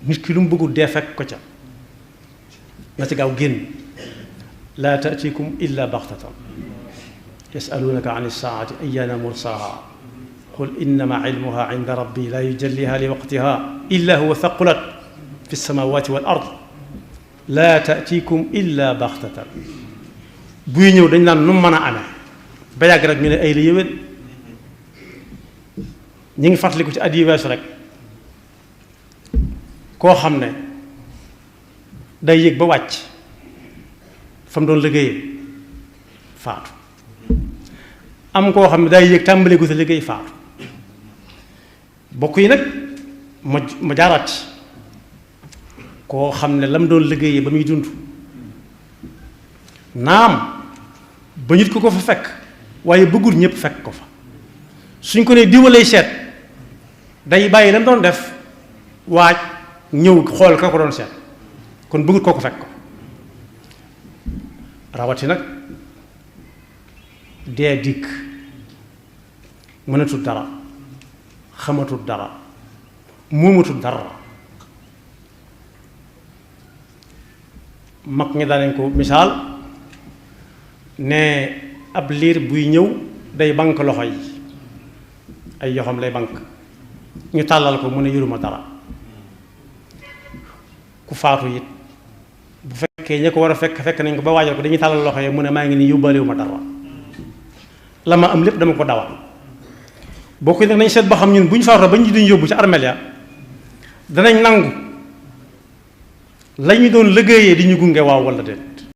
nit ki lu mu bëggul dee fekk ko ca na ci gaaw génn laa taatikum illa baxtatan yasalunaka an ilsaati ayana mursaha qul innama ilmuha inda rabbi la yujalliha li waqtiha illa huwa thaqulat fi lsamawati wal ard laa taatikum illa baxtatan buy ñëw dañ naan nu mën a amee ba yàgg rek ñu ne ay la yëwén ñi ngi fàttaliku ci at yi weesu rek koo xam ne day yëg ba wàcc fa mu doon liggéeyee faatu am koo xam ne day yëg tàmbalee ko sa liggéey faatu bokk yi nag ma jaaraat ci koo xam ne la mu doon liggéeyee ba muy dund naam ba nit ko fa fekk waaye bëggul ñëpp fekk ko fa suñ ko nee diwalay seet day bàyyi la mu doon def waaj ñëw xool ka ko doon seet kon bëggul koo ko fekk ko rawati nag dee dikk mënatul dara xamatul dara moomatul dara mag ñi daanañ ko misaal ne ab liir buy ñëw day bank loxo yi ay yoxam lay bank ñu tàllal ko mu ne yoruma dara ku faatu it bu fekkee ña ko war a fekk nañ ko ba waajal ko dañuy tàllal loxo yi mu ne maa ngi nii yóbbaalewu dara la ma am lépp dama ko dawal bokk nag nañ seet ba xam ñun bu ñu faatoo ba ñu duñ yóbbu ci armeel ya danañ nangu la ñu doon liggéeyee di ñu gunge waaw walla déet